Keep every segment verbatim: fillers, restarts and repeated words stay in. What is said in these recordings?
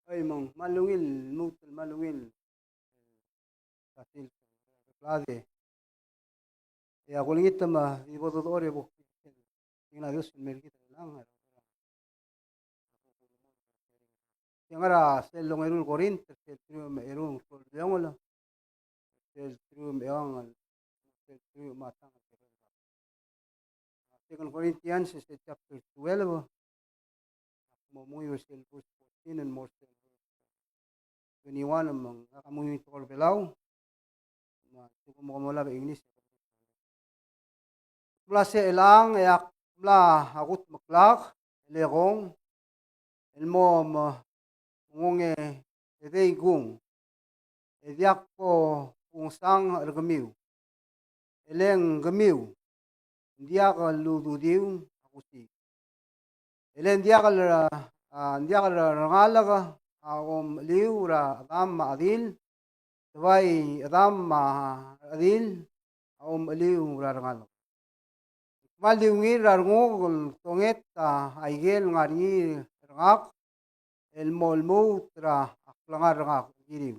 Oi, me ng kmal ungil, lmuut el kmal ungil. Katil, klade. E a kulengit me di bo dodechor e bo kingel a Dios el mer kid er chelechang. Ng ngar er sel ongeru el Korint, sel teruich me a eru el klou el bliongel, sel teruich me a eua, sel teruich me a tang. Second Corinthians, sel chapter twelve, mo menguiu er sel verse fourteen and mo er sel verse twenty-one, me ng, ak a menguiu tekoi er a Belau, me a lsekum kom olab a English. Mla se chelechang e ak mla kudmeklak el ekong el mo me, mongedei kung, e diak kungesang er kemiu. E le ng kemiu, ng diak lududiu a kusiik. E le ng diak el, a, ng diak el rengalek a omecheliu er a chedam me a chedil, te bai chedam me a chedil a omecheliu er a rengalek. Kmal di ungil er a renguk el tonget a ikel ngar er ngii er ngak el mo lmuut er a klengar er ngak er kiriu.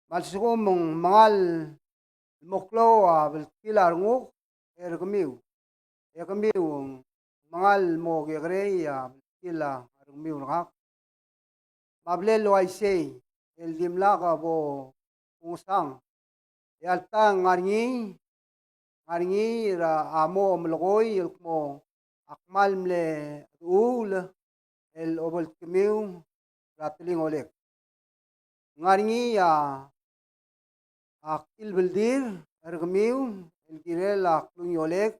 Me a lsekum ng mengal mo klou a bltkil a renguk er kemiu, e kemiu ng mengal mo kekerei a bltkil a rengmiu er ngak. Me a ble el uaisei el dimlak bo kungesang, e alta ng ngar er ngii, ngar er ngii er a mo melekoi el kmo ak kmal mle cheduul el obeltkemiu er a telingolek. Ng ngar er ngii a, a klebeldir er kemiu el kirel a klungiolek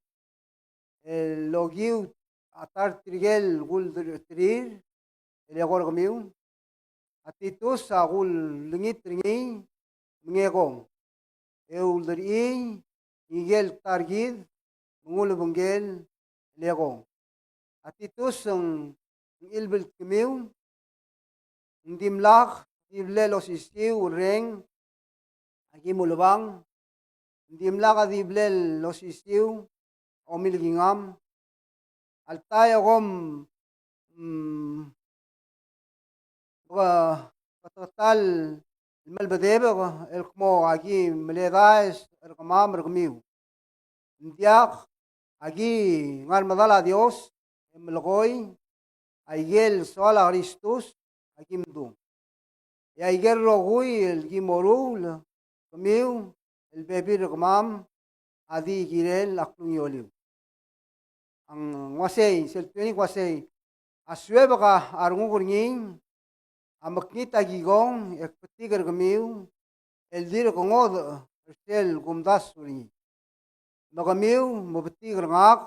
el okiu a ta er tirke el kuldecheterir el eko er kemiu. A Titus a kulengit er ngii me ng ekong, e ulderchii ngike el ta er kid me ng ulebengkel el ekong. A Titus ng, ng chilbeltkemiu, ng dimlak di ble losisiu el reng a kim ulebang, ng dimlak di ble losisiu a omilekingam. Alta e kom, mm, bek, bek a ta el melebedebek el kmo aki meledaes er kemam er kemiu. Ng diak, aki ngar er a medal a Dios e melekoi a ikel soal a Kristus a kim dung. E a ikel rokui el ki moruul er kemiu el bebil er kemam a di kirel a klungioliu. Ng uasei, sel twenty uasei, a suebek a renguk er ngii a mekngit a kikong e kbetik er kemiu el dirk ngodech er sel kumdasu er ngii. Me kemiu me betik er ngak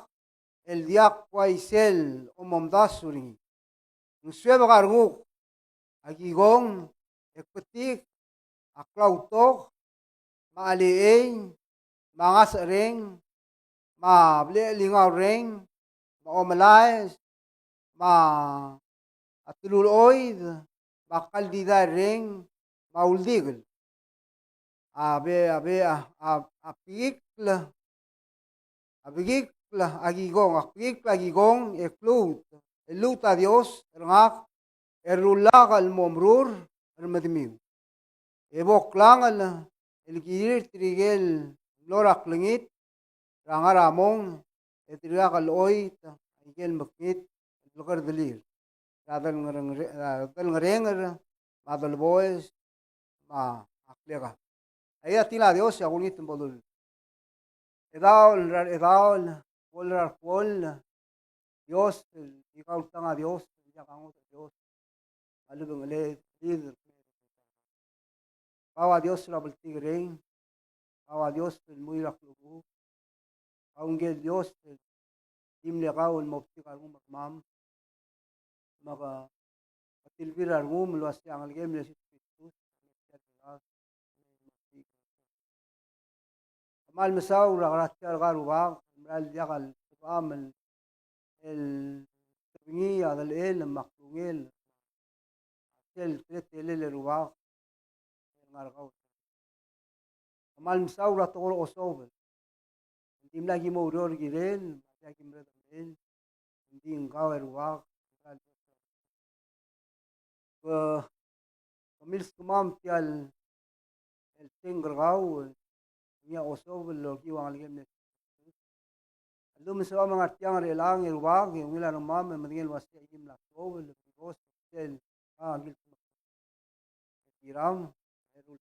el diak kuaisei el omomdasu er ngii. Ng suebek a renguk a kikong e kbetik a klautok, me a chelechei, me a ngesechereng, me a blechelingaurreng, me a omelaes, me a telulechoid, me a kaldidairreng, me a uldikel. A be, a be, a, a, a bekikl, a bekikl a kikong, a bekikl a kikong e kluut, e lluut a Dios er ngak, e rullak el mo merur er medemiu. E bo klangel el kirir tirke el mlo er a klengit er a ngar er a mong, e dirkak el oit a ikel mekngit el blekerdelir er a delngerenger, me a delboes, me a kleka. Aia, tia a Dios e a kulengit me bo dul. Chedaol er a chedaol, kuoll er a kuoll, Dios, di kau el tang a Dios, di kau a ngodech a Dios. Me a lebo el ngelekel, di kau a Dios er a bltikerreng, kau a Dios el mui er a klechubechub, kau ngike el Dios el di mle kau el mo betik a rengum er kemam. Me ke tilbir a rengum el uasei a ngelekem el Kristus. Kmal mesaul er a krasia er kau Rubak, el mera el diak el sebecham el tebengii a delechel me a klungel sel teletelel e Rubak el ngar er kau. Kmal mesaul er a tekoi er a osobel. Ng dimlak ki mo oureor er kirel, me a diak ki mereched er ngii, ng di ng kau e Rubak. Ke kemiu el skemam tia el el sengk er kau, e ngii a osobel el okiu a ngelekem el mei. A ldu me ng sebecham el ngar tiang er chelechang e Rubak, e ungil a rengmam, e medengei el uasei a ki mla osobel, e Rubak, sel, a, ngii el kiram, e rul.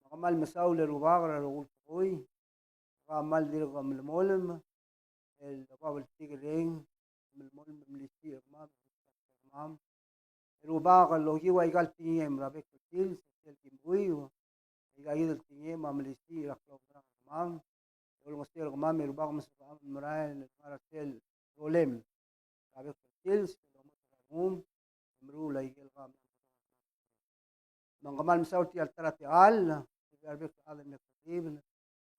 Me kmal mesaul e Rubak er a rokui el tekoi, a kmal dirk melemolem, el oba bltikerreng, melemolem, melisiich er kemam, er kemam. E Rubak el okiu aika el tekingem er a bek el sils, sel kim chuiu, aika kid el tekingem a melisiich er a klaumerang er kemam. E olengeseu er kemam e Rubak me sebecham el merael el ngar er sel rolem er a bek el sils, el omes er a rengum, e meruul aike el kam. Me ng kmal mesaul tia el ta er a techall, e a rebek el chad el me kekedibel,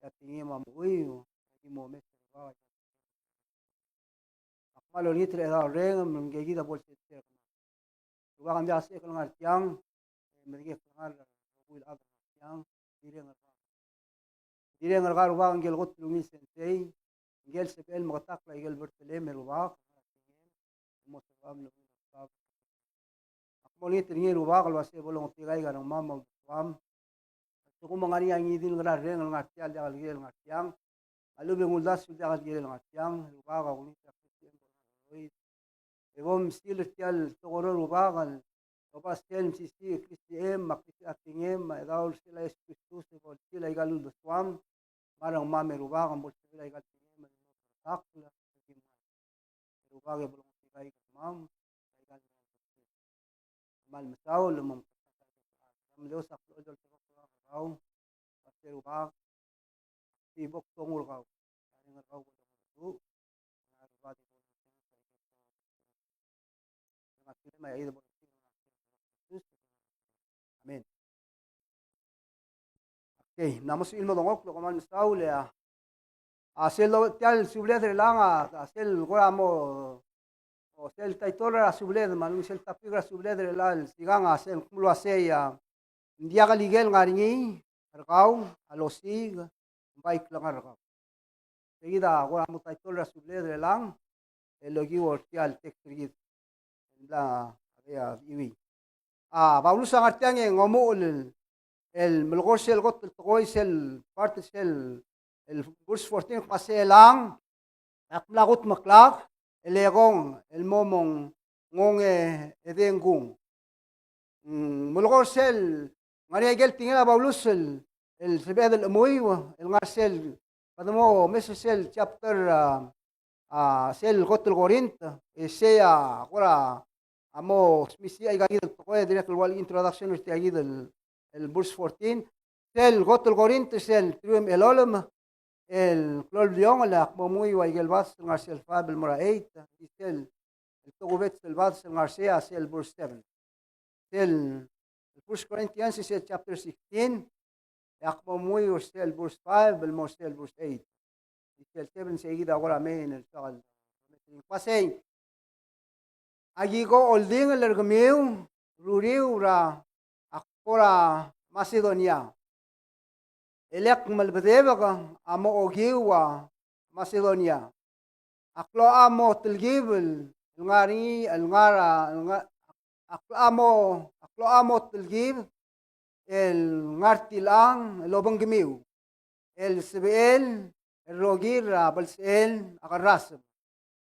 e a tekingem a mo chuiu, e a ki mo omes er kau. Ak kmal olengit er a Chedaol Reng, me ngike kid a bo lsebechir. Rubak, ng diak a sebechek el ngar tiang, e medengei el ngar er a rokui el chad el ngar tiang, dirrek el ngar Dirrek el ngar er kau Rubak ngike el kot el ungil sensei, ngike el sebechel el meketakl aike el bertelem e Rubak, mo sebecham el ungil. Ak mo olengit er ngii e Rubak el uasei bo longetikaik a rengmam me a uldesuam. A lsekum e ng ngar er ngii a ngii di el ngar er a reng el ngar tiang el diak el kirel ngar tiang, a lechub e ng uldasu el diak el kirel ngar tiang, e Rubak a kulengit er a Kristian. E bo msil er tia el tekoi er a Rubak el oba sel mesisiich er a Kristian, me a Kristian a tekingem, me a Chedaol sel a Jesus Kristus, e bo lsebechir aika el uldesuam, me a rengmam e Rubak, me bo lsebechir aika el tekingem, me a rengmam e Rubak, e Rubak e bo longetikaik a rengmam, aika el kmal mesaul, me mle osak el oltobed er kau, me a Rubak, Di bo kdonguu er kau. Amen. Okay, ng mo sebechir el mo dengchokl, kmal mesaul e a, a sel lo, tia el subeled er chelechang, a sel kora mo, o sel title er a subeled, me a lechub sel topic er a subeled er chelechang, sikang a sel kmo uasei a, ng diak el ikel ngar er ngii er kau a losiik, ng bai klengar er kau. Sei kid a kora mo title er a subeled er chelechang, el okiu er tia el text er kid. Ng mla, a, a, iwi. A, Paulus a ngar tiang e ng omuchel el, el melekoi er sel kot el tekoi, sel part er sel, el verse fourteen, kmo uasei chelechang, e ak mla kutmeklak, el ekong, el mo mong, ngong e, e dengkung. Mm, melekoi er sel, ngar er ngii a ikel tekingel a Paulus el, el sebeched el chemuiu, el ngar er sel, kede mo mes er sel chapter, a, a, sel kot el Korint, e sei a, kora, a mo smisichii aika kid el tekoi, dirrek el ua el introduction er tia kid el, el verse fourteen, sel kot el Korint, sel teruich me a elolem, el klou el bliongel, e ak mo menguiu a ikel bades el ngar er sel five el mo er a eight, e sel, el tokubets el bades el ngar er sei a sel verse seven. Sel, el First Corinthians, sel chapter sixteen, e ak mo menguiu er sel verse five el mo er sel verse eight. E sel seven sei kid a kora main el soak el, kmo uasei, aki ko oldingel er kemiu, ruriu er a, ak kora Macedonia. E le ak melebedebek a mo okiu a Macedonia. Ak locha mo telkib el ngar er ngii, el ngar er a, el nga-, ak locha mo, ak locha mo telkib el ngar tilechang el obengkemiu el sebechel el rokir er a belsechel a kerrasem.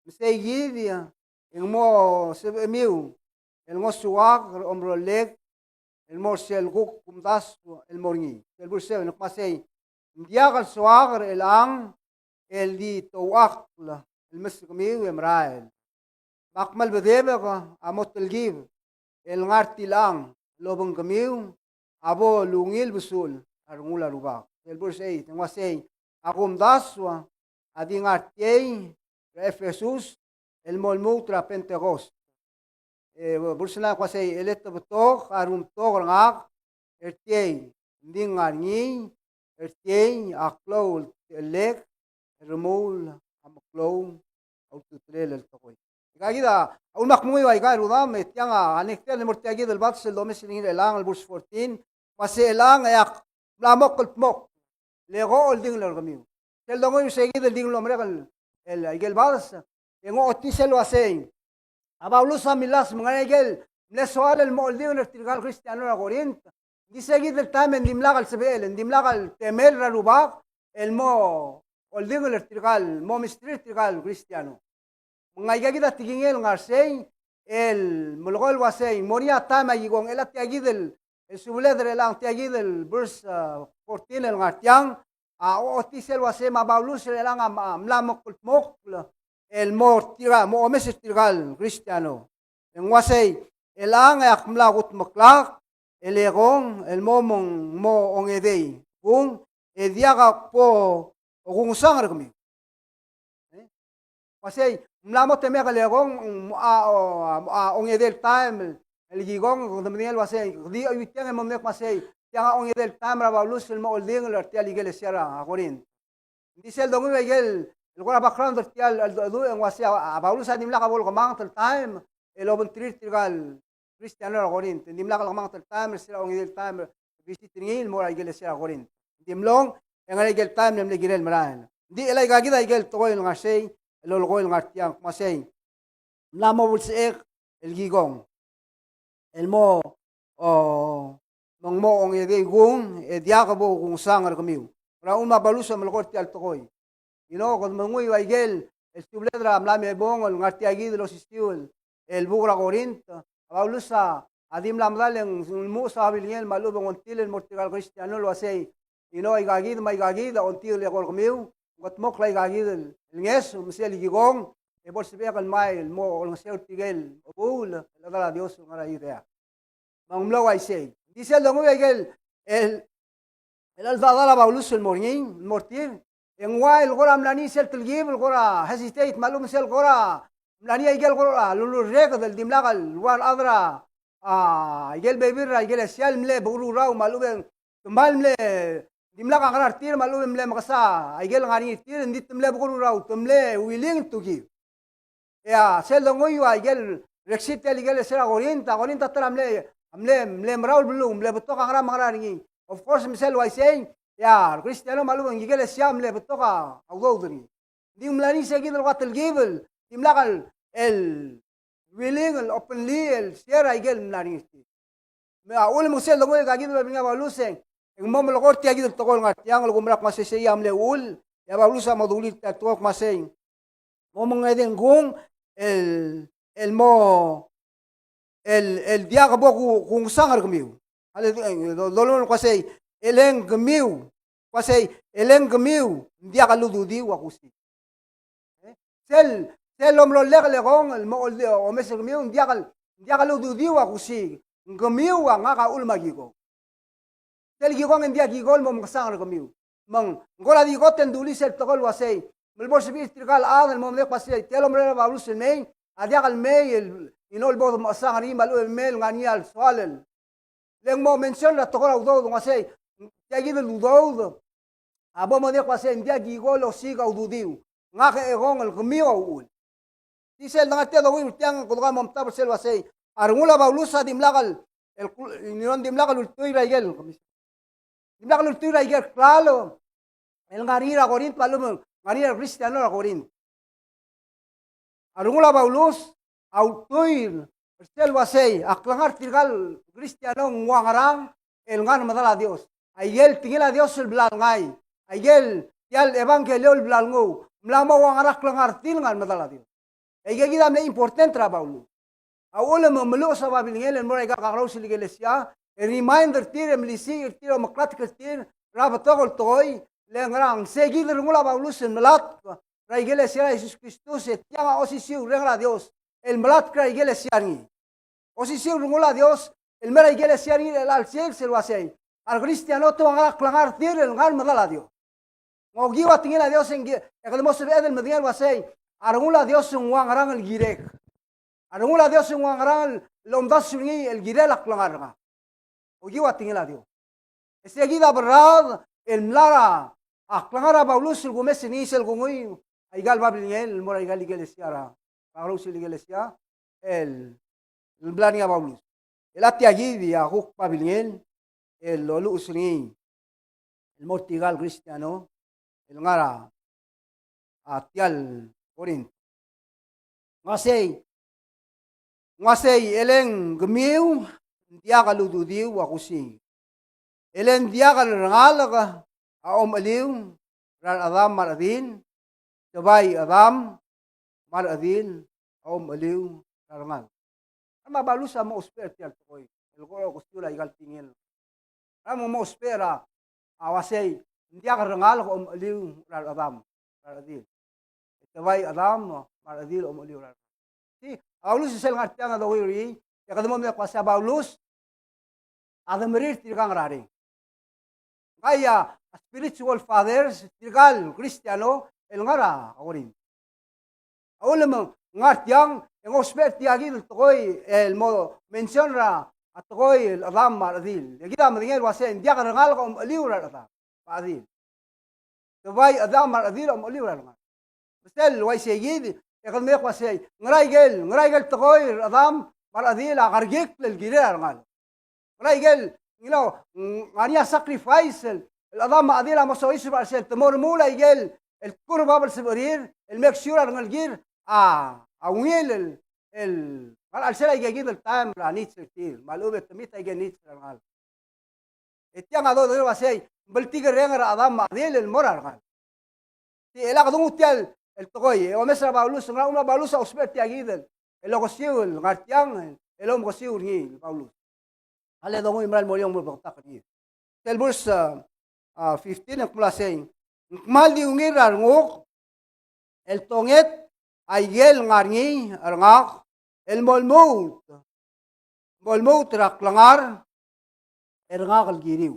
Me sei kid e ng mo sebechemiu el ngosuakl er a omerolek el mo er sel kuk kumdasu el mo er ngii. Sel verse seven, kmo uasei, ng diak el soak er chelechang el di touchakl el meskemiu e merael. Me ak melebedebek a mo telkib el ngar tilechang el obengkemiu a bo lungil besul a rengul a Rubak. Sel verse eight, ng uasei, a kumdasu a di ngar tiei er a Ephesus el mo lmuut er a Pentecost. E, verse nine, kmo uasei, e le te betok a rumtok er ngak er tiei, ng di ngar er ngii er tiei a klou el techellek el remuul a meklou a ultutelel el tekoi. Aika kid a, a ulemak menguiu aika, rudam, e tiang a, a next el mo er tia kid el bades el domes er ngii er chelechang el verse fourteen, kmo uasei chelechang e ak mla mo kldmokl, le ko oldingel er kemiu. Sel donguiu sei kid el di ng lomerek el, el, aike el bades, e ng ochotii sel uasei, a Paulus a millasem, ngar er ngii a ikel mle soal el mo oldingel er tirka el Kristiano er a Korint. Ng di se kid el taem e ng dimlak el sebechel, ng dimlak el temel er a Rubak el mo oldingel er tirka el, mo misteri er tirka el Kristiano. Me ng aika kid a tekingel el ngar sei, el melekoi el uasei, mo er ngii a taem a ikong, el a tia kid el, el subeled er chelechang, tia kid el verse, ah, fourteen el ngar tiang, a ochotii sel uasei me a Paulus er chelechang a, a mla mo kldmokl el mo er tirka, mo omes er tirka el Kristiano. E ng uasei, chelechang e ak mla kudmeklak el ekong el mo, mo, mo ongedei kung, e diak a kbo kungesang er kemiu. E? Uasei, mla mo temek el ekong, mo a, o, a, a ongedei el taem el kikong, kede medengei el uasei, kede di oiuitiang e mo medengei el uasei, tiang a ongedei el taem er a Paulus el mo oldingel er tia el ikelesia er a Korint. Ng di sel donguiu a ikel, el kora background er tia el, el, el, e ng uasei a, a Paulus a dimlak a bo lekemanget el taem el obengterir tirka el Kristiano er a Korint. Ng dimlak lekemanget el taem er sel ongedei el taem el visit er ngii el mo er a ikelesia er a Korint. Ng di mlong, e ng ngar er a ikel taem el mle kirel merael. Ng di el aika kid a ikel tekoi el ngar sei, el lolekoi el ngar tiang, kmo sei, mla mo bulsechek el kikong el mo, o, me ng mo ongedei kung, e diak bo kungesang er kemiu. Ngera uchul me a Paulus a melekoi er tia el tekoi? You know, kede menguiu a ikel, el subeled er a mla me bong el ngar tia kid el osisiu el, el buk er a Korint. A Paulus a, a di mla medal e ng, ng lmuches a babilngel me a lechub e ng ongtil el mo er tirka el Kristiano el uasei, you know, aika kid me aika kid a ongtil el eko er kemiu, ng kldmokl aika kid el, el ngeso, me sel kikong, e bo lsebechek el ngmai el mo olengeseu er tirke el chebuul el chedal a Dios el ngar er a Judea. Me ng mlo uaisei. Ng di sel donguiu a ikel, el, el cheldechedechal a Paulus el mo er ngii, el mo er tir. E ng ua el kora mla er ngii sel telkib el kora hesitate me a lechub e ng sel kora mla er ngii a ikel kora lululreked el dimlak el ua el chad er a, a, ikel bebil er a ikelesia el mle bekerurau me a lechub e ng te kmal mle dimlak a ngar er tir me a lechub e ng mle mekesai a ikel ngar er ngii er tir, ng di te mle bekerurau, te mle willing to give. E a sel donguiu a ikel reksid tia el ikelesia er a Korint, a Korint a ta er a mle, mle, mle meraul beluu, mle betok a ngera me a ngera er ngii. Of course, me sel uaisei, e a Kristiano me a lechub e ng ikelesia a mle betok a udoud er ngii. Ng di ng mla er ngii se kid el kora telkib el dimlak el, el willing el openly el share a ikel mla er ngii er tir. Me a uchul me ng sel donguiu aika kid el babilngel a Paulus e ng mo melekoi er tia kid el tekoi el ngar tiang el kumerang el kmo sei, sei a mle uchul, e a Paulus a mo dulii er tia el tekoi el kmo sei, mo mengedei kung el, el mo, el, el diak bo ku, kungesang er kemiu. Ale, e, do, dolung el kmo sei, e le ng kemiu, kmo sei, e le ng kemiu, ng diak a lududiu a kusiik. E? Sel, sel omerolek el ekong el mo oldingel, omes er kemiu, ng diak el, ng diak a lududiu a kusiik. Ng kemiu a ngak a uchul me a kikong. Sel kikong e ng diak kikol el mo mekesang er kemiu. Me ng kora di kot e ng dulii sel tekoi el uasei, me le bo lsebechir tirka el chad el mo medengei el kmo sei, tia el omerolel a Paulus el mei a diak el mei el, you know, el bo mechesang er ngii me a lechub e mei el ngar er ngii a soal el, le ng mo mention er a tekoi er a udoud el kmo sei, tia kid el udoud a bo modengei el kmo sei, ng diak kikol el osiik a ududiu. Ngak e ekong el kemiu a uchul. Di sel dengar tia el donguiu er tiang, kede kora mo omtab er sel uasei, a rengul a Paulus a dimlak el, el kul-, you know, dimlak el ultuil er a ikel, dimlak el ultuil er a ikel klalo el ngar er ngii er a Korint me a lechub e ng ngar er ngii er a Kristiano er a Korint. A rengul a Paulus a ultuil er sel uasei, a klengar er tirka el Kristiano ng ua ngerang el ngar er a medal a Dios. A ikel tekingel a Dios el bla lengai, a ikel tia el ebangkelio el bla lenguu, mla mo ua ngerang a klengar er tir el ngar er a medal a Dios. E aika kid a mle important er a Paulus. A uchul me ng meluches a babilngel el mo er aika el kakerous el ikelesia, e remind er tir, e melisiich er tir, e omeklatk er tir er a betok el tekoi, le ngerang, se kid el rengul a Paulus el melatk er a ikelesia er a Jesus Kristus, e tiang a osisiu el reng er a Dios el melatk er a ikelesia er ngii. Osisiu el rengul a Dios el mer a ikelesia er ngii er chelecha el sils el uasei, a re Kristiano te ua ngerang a klengar er tir el ngar er a medal a Dios. Ng okiu a tekingel a Dios e ng ki-, e kede mo sebeched el medengei el uasei, a rengul a Dios ng ua ngerang el kirek. A rengul a Dios ng ua ngerang el omdasu er ngii el kirel a klengar er ngak. Okiu a tekingel a Dios. E se kid a berad el mla er a klengar er a Paulus el kumes er ngii sel kunguiu aika el babilngel el mo er aika el ikelesia er a, kakerous el ikelesia el, el bla er ngii a Paulus. El a tia kid a kuk babilngel el loluches er ngii el mo er tirka el Kristiano el ngar er a, a, tia el Korint. Ng uasei, ng uasei, e le ng kemiu, ng diak el ududiu a kusiik. E le ng diak el rengalek a omecheliu er a rechedam me a rechedil, te bai chedam me a rechedil a omecheliu er a rengalek. Me a Paulus a mo ousbech er tia el tekoi el kora okesiu er aika el tingel. Me a mo ousbech er a, a uasei, ng diak el rengalek a omecheliu er a rechedam me a rechedil. Te bai chedam me a rechedil a omecheliu er a rengalek. Sei a Paulus sel ngar tiang a donguiu er ngii, e kede mo medengei el kmo uasei a Paulus a demerir tirka el ngar er ngii. Ngii a spiritual fathers, tirka el Kristiano el ngar er a Korint. A ulemngar tiang, e ng ousbech er tia kid el tekoi el mo mention er a tekoi el chedam me a rechedil. E kid a medengei el uasei, ng diak el rengalek a omecheliu er a rechedam me a rechedil. Te bai chedam me a rechedil a omecheliu er a rengalek. Me sel uaisei kid, e kede medengei el uasei, ngera ikel, ngera ikel tekoi er a chedam me a rechedil a kerekikl el kirel a rengalek. Ngera ikel, you know, ng ngar er ngii a sacrifice el, el chedam me a rechedil a mo soiseb er a chelsel, te mo remuul a ikel, el kuk er a bab el sebechir, el make sure a rengelekir a, a ungil el, el ngar er a chelsel aika kid el taem er a needs er tir, me a lechub e te meet aike el needs er a rengalek. E tiang a dodengei el uasei, ng bltikerreng er a chedam me a rechedil el mo er a rengalek. Sei, e le kede nguu tia el tekoi, e omes er a Paulus, ngera uchul me a Paulus a ousbech er tia kid el, el okesiu el ngar tiang, el omekesiu er ngii el Paulus. A le donguiu el merael el mo er eou me bo lebeketakl er ngii. Sel verse, a, a, fifteen, e ng kmo uasei, ng kmal di ungil er a renguk el tonget a ikel ngar er ngii er ngak, el mo lmuut, mo lmuut er a klengar er ngak el kiriu.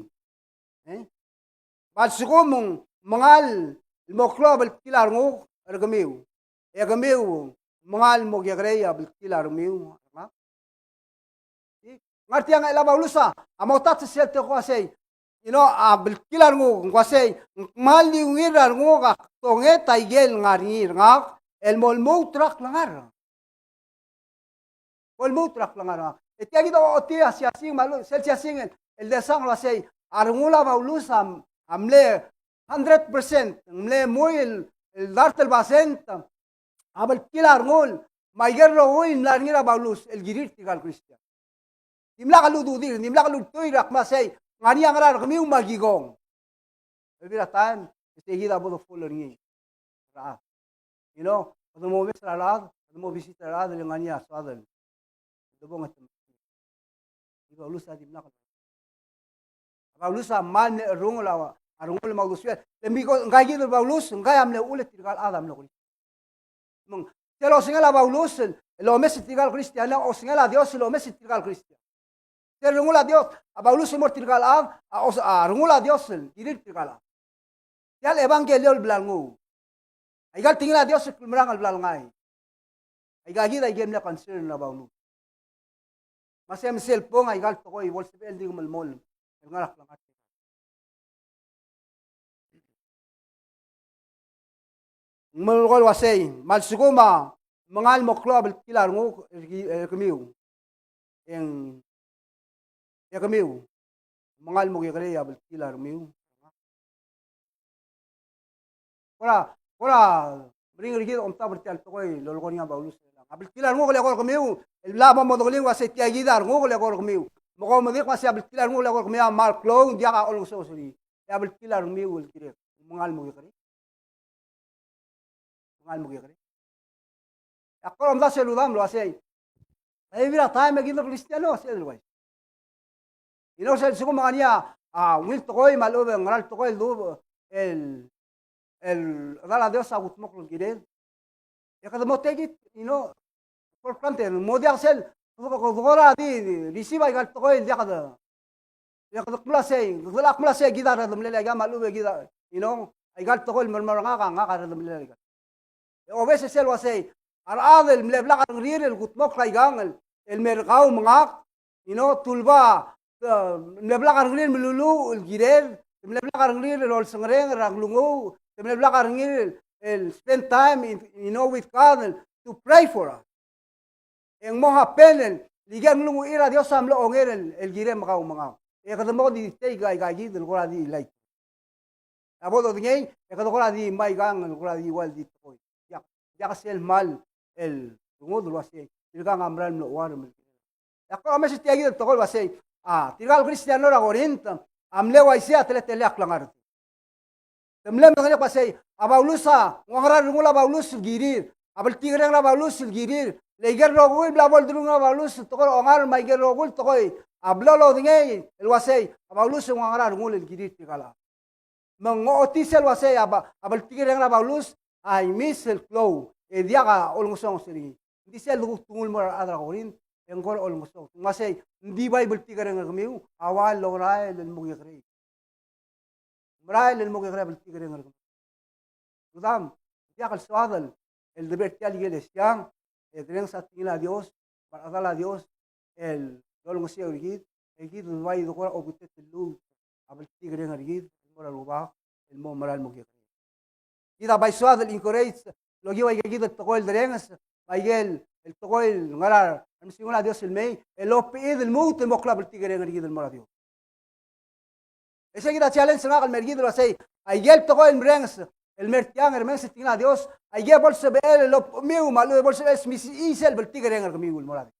E? Me a lsekum ng mengal mo klou a bltkil a renguk er kemiu, e kemiu mengal mo kekerei a bltkil a rengmiu er ngak. Ngar tiang e a Paulus a mo touch er sel tekoi el uasei, you know, a bltkil a renguk, ng uasei, ng kmal di ungil er a renguk a ktonget a ikel ngar er ngii er ngak, el mo lmuut er a klengar. Mo lmuut er a klengar. E tia kid a ochotii a siasing, me a lechub sel siasing el, el desang el uasei, a rengul a Paulus a, a mle hundred percent, ng mle mui el, el dart el basent a bltkil a rengul, me aike el rokui el mla er ngii er a Paulus el kirir tirka el Kristian. Dimlak el ududir, dimlak el ultuil er a kmo sei, ng ngar er ngii a ngera er kemiu me aki kong. Bebil er a taem, e sei kid a bo de fall er ngii er a chad. You know, kede mo omes er a rechad, kede mo visit er a rechad, e le ng ngar er ngii a soad el debong e te. Di Paulus a dimlak. A Paulus a kmal mle cherrungel a, a rengul me a uldesuel. Le because ngka kid el Paulus, ngka a mle uchul e tirka el chad a mlo Kristian. Me ng, sel osengel a Paulus el omes er tirka el Kristian, a osengel a Dios el omes er tirka el Kristian. Sel rengul a Dios, a Paulus el mo er tirka el chad, a os-, a rengul a Dios el kirir tirka el chad. Tia el ebangkelio el bla lenguu. Aika el tekingel a Dios el klemerang el bla lengai. Aika kid a ikel mle concern er a Paulus. Me sei me sel bong aika el tekoi, bo lsebechel di melemolem el ngar er a klengar. Ng melekoi el uasei, me a lsekum a mengal mo klou a bltkil a renguk er ki-, er kemiu. E ng, e kemiu mengal mo kekerei a bltkil a rengmiu. Kora, kora meringel er kid a omtab er tia el tekoi el lolekoi er ngii a Paulus. A bltkil a renguk el eko er kemiu, el bla mo modengei el uasei tia kid a renguk el eko er kemiu. Me kom medengei el uasei a bltkil a renguk el eko er kemiu a kmal klou, ng diak a olengeseu er ngii. E a bltkil a rengmiu el kirek, mengal mo kekerei. Mengal mo kekerei. E a kora omdasu el udam el uasei, e bebil er a taem e kid el Kristiano, sel uaisei. You know, sel lsekum a ngar er ngii a, a, ungil tekoi me a lechub e ng ngera el tekoi el dub-, el, el chedal a Dios a kudmokl el kired. E kede mo take it, you know, for granted. Mo diak sel, kede, kede kora di, di receive aika el tekoi el diak de. E kede kmo sei, kede kmo sei kid a redemlel aika me a lechub e kid a, you know, aika el tekoi el mermang er ngak a ngak a redemlel aika. E obes sel uasei, a rechad el mle blak a rengrir el kudmokl aikang el, el mer kau me ngak, you know, te uleba, e, mle blak a rengrir el meluluuch el kired, te mle blak a rengrir el olsengereng er a nglunguuch, te mle blak a rengrir el, el spend time in, you know, with God, el to pray for us. E ng mo happen el, aike el nglunguuch er a Dios a mlo onger el, el kirem kau me ngak. E kede mo di take aika kid el kora di like. A bo dodengei, e kede kora di mei aikang el kora di ua el di tekoi. Diak, diak sel kmal el rengud el uasei. tirkang a mera el mlo chuarm el. E ak kora omes er tia kid el tekoi el uasei, a, tirkal Kristiano er a Korint a mle uaisei a teletelel a klengar. Te mle medengelii el uasei, a Paulus a, ng ua ngera el rengul a Paulus el kirir, a bltikerreng er a Paulus el kirir, le ikel rokui el bla bo lderung er a Paulus el tekoi er a ongar me a ikel rokui el tekoi a blo lodengei el uasei, a Paulus ng ua ngera el rengul el kirir tirkal. Me ng ochotii sel uasei a ba, a bltikerreng er a Paulus a imis el klou, e diak a olengesonges er ngii. Ng di sel dekuk denguu el mo er a rechad er a Korint, e ng kora olengesonges. Ng uasei, ng di bai bltikerreng er kemiu a ua el lorael el mo kekerei. Merael el mo kekerei a bltikerreng er kemiu. Rudam, diak el soad el, el debe er tia el ikelesia, e derrenges a tekingel a Dios, me a rechedal a Dios, el lolengeseu er kid, e kid bai dekora obutet el lluut a bltikerreng er kid el mo er a Rubak, el mo merael mo kekerei. Kid a bai soad el encourage el okiu aike kid el tekoi el derrenges, me aikel, el tekoi el ngar er a, el mesingul a Dios el mei, el obechid el lmuut el mo klou a bltikerreng er kid el mo er a Dios. E sei kid a challenge er ngak el mer kid el uasei, aikel tekoi el mrenges, el mer tiang, el mrenges er a tekingel a Dios, aike bo lsebechel el obemiu, me a lechub e bo lsebechel el smisichii sel bltikerreng er kemiu el mo er a Dios.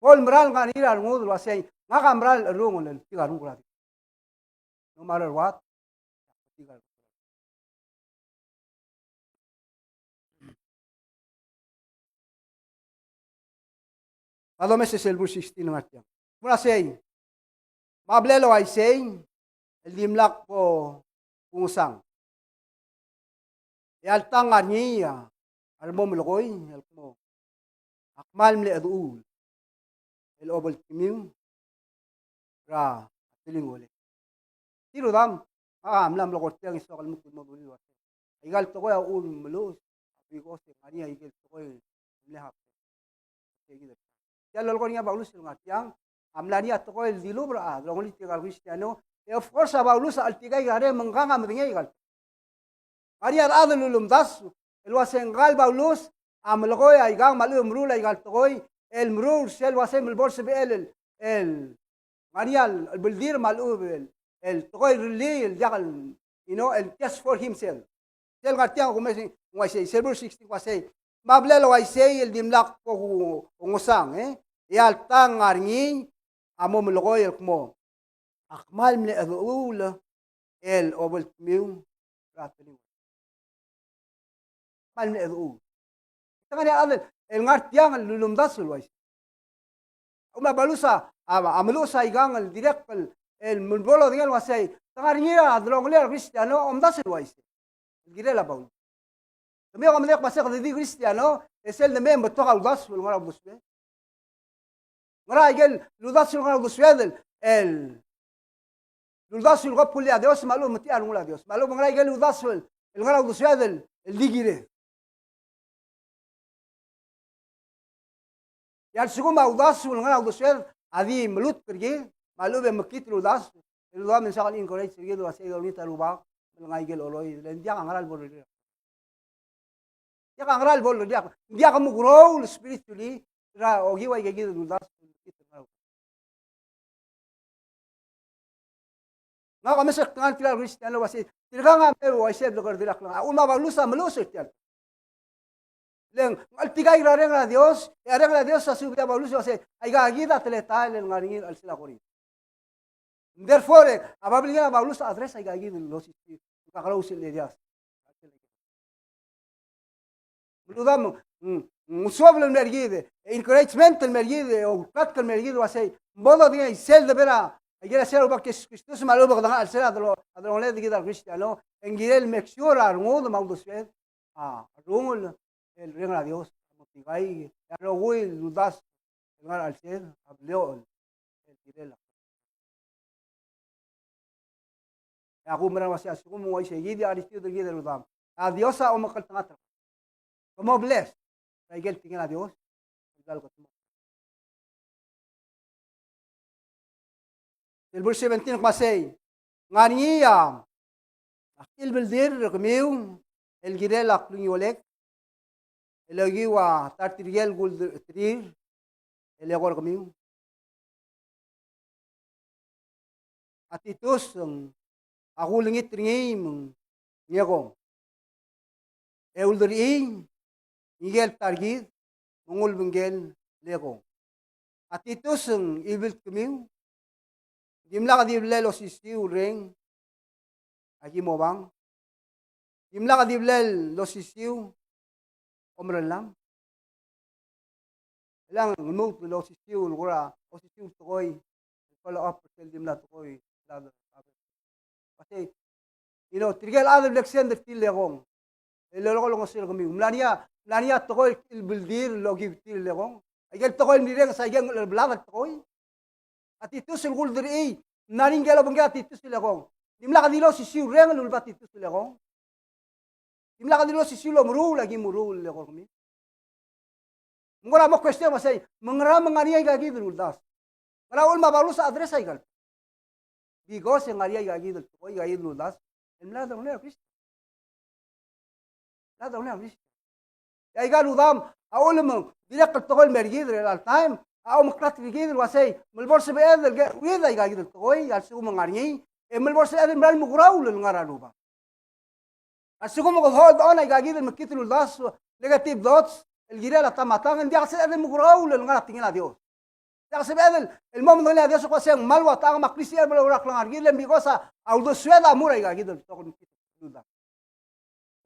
Bo el mera el ngar er ngii a rengud el uasei, ngak a mera el cherrungel el tirka el rengul a Dios. No matter what. A domes er sel verse sixteen el ngar tiang. Mo er a sei, me a bla el uaisei, el dimlak kungesang. E alta ng ngar er ngii a remo melekoi el kmo, ak kmal mle cheduch el obeltkemiu er a telingolek. Tirudam, a mla mlo kora tiang e soak el kmo dulii el uasei, aika el tekoi a uchul me meluches, because ng ngar er ngii aike el tekoi el mle happen. Tia el lolekoi er ngii a Paulus el ngar tiang, a mla er ngii a tekoi el dilubech er a delongelir tirka el Kristiano. E of course a Paulus a cheltikaik er a reng me ngkang a medengei aika el. Ngar er ngii a rechad el ulemdasu el uasei ngka el Paulus a melekoi aikang me a lechub e meruul aika el tekoi el meruul sel uasei me bo lsebechel el, el ngar er ngii a lebeldir me a lechub el, el tekoi el rellii el diak el, you know, el just for himself. Sel ngar tiang a kumes, ng uaisei, sel verse sixteen a uaisei. Me a bla el uaisei el dimlak kungesang, e? E alta ng ngar er ngii a mo melekoi el kmo, ak kmal mle cheduch el obeltkemiu er a telingolek. Kmal mle cheduch. Te ngar er ngii a chad el ngar tiang el ulemdasu el uaisei. A uchul me a Paulus a, a, a meluches aikang el dirrek el, el bo lodengei el uasei, te ngar er ngii a delongelir a Kristiano a omdasu el uaisei. El kirel a Paulus. Kemiu a medengei el uasei kede di Kristiano, e sel demei e ng betok a uldasu el ngar er a uldesued. Ngera aike el uldasu el ngar er a uldesued el, el uldasu el kobkul a Dios me a lechub e metiach a rengul a Dios. Me a lechub e ngera aike el uldasu el, el ngar er a uldesued el, el di kired. E a lsekum a uldasu el ngar er a uldesued a di melutk er kid, me a lechub e mekngit el uldasu, el uldasu me ng soak el encourage er kid el uasei dolengit a Rubak, me lengai aike el cheroid, le ng diak a ngera el bo lrellii. Diak a ngera el bo lrellii, diak, diak mogrow el spiritually, er a okiu aike kid el uldasu. Ngak a omes er a klengar er tirka el Kristiano el uasei, tirkang a mle uaisei el blekerdelir a klengar. A uchul me a Paulus a meluches er tia el. Le ng cheltikaik er a reng er a Dios, e a reng er a Dios a suub er a Paulus el uasei, aika kid a teletael el ngar er ngii er a chelsel a Korint. Therefore, a Babilngel a Paulus a address aika kid el osisiu, kakerous el areas. Me a lechub, mm, mm, suobel el mer kid, e encouragement el mer kid, e outlook el mer kid el uasei, ng bo dodengei sel debo er a, aike el sel Rubak Jesus Kristus, me a lechub e kede ngar er a chelsel a delo-, a delongeled kid el Kristiano, e ng kirel make sure a rengud me a uldesued a rungel el reng er a Dios, a mo tikaik, e a rokui el uldasu el ngar er a chelsel a bleoch el kirel a. E a kumerang el uasei a lsekum ng uaisei kid e a attitude er kid el rudam, a Dios a omekngeltengat er kau. Ke mo bless er a ikel tekingel a Dios. El verse seventeen el kmo sei, ngar er ngii a klebeldir er kemiu el kirel a klungiolek, el okiu a ta er tirke el kulterir el eko er kemiu. A Titus, a kulengit er ngii me ng ngii a kong. E ulderchii, ngikel ta er kid, me ng ulebengkel el ekong. A Titus ng ibil kemiu, dimlak di blal osisiu el reng, aki mo obang. Dimlak di blal osisiu, omerellam. Chelechang ng lmuut el osisiu el kora, osisiu el tekoi, follow up er sel di mla tekoi, mla, mla, mla. Uasei, you know, tirkel chad el bla extend er tir el ekong. El lolekoi el ngesir er kemiu. Mla er ngii a, mla er ngii a tekoi el build er tir el okiu er tir el ekong. Aikel tekoi el mle reng, sa aikel bla el tekoi. A Titus el kulderchii, ng ngar er ngii el obengkel a Titus el ekong. Dimlak di losisiu el reng el uleba a Titus el ekong. Dimlak di losisiu el omeruul, aki meruul el eko er kemiu. Me ng kora mo question el uasei, me ngera me ng ngar er ngii aika kid el uldasu? Ngera uchul me a Paulus a address aikal? Because e ng ngar er ngii aika kid el tekoi, aika kid el uldasu el mla delongelel a Kristo. Mla delongelel a Kristo. E aika el rudam, a uchul me ng dirrek el tekoi el mer kid er chelecha el taem a omeklatk er kid el uasei, me le bo lsebeched el get rid aika kid el tekoi a lsekum ng ngar er ngii, e me le bo lsebeched el merael el mukeraul el ngar er a Rubak. A lsekum e kede hold on aika kid el mekngit el uldasu, negative thoughts, el kirel a ta me a tang, e ng diak sebeched el mukeraul el ngar er a tekingel a Dios. Diak sebeched el, el mo medengelii a Dios el kmo se ng kmal ua tang me a Kristiano el mlo er a klengar er kid, le because a uldesued a mo er aika kid el betok el mekngit el uldasu.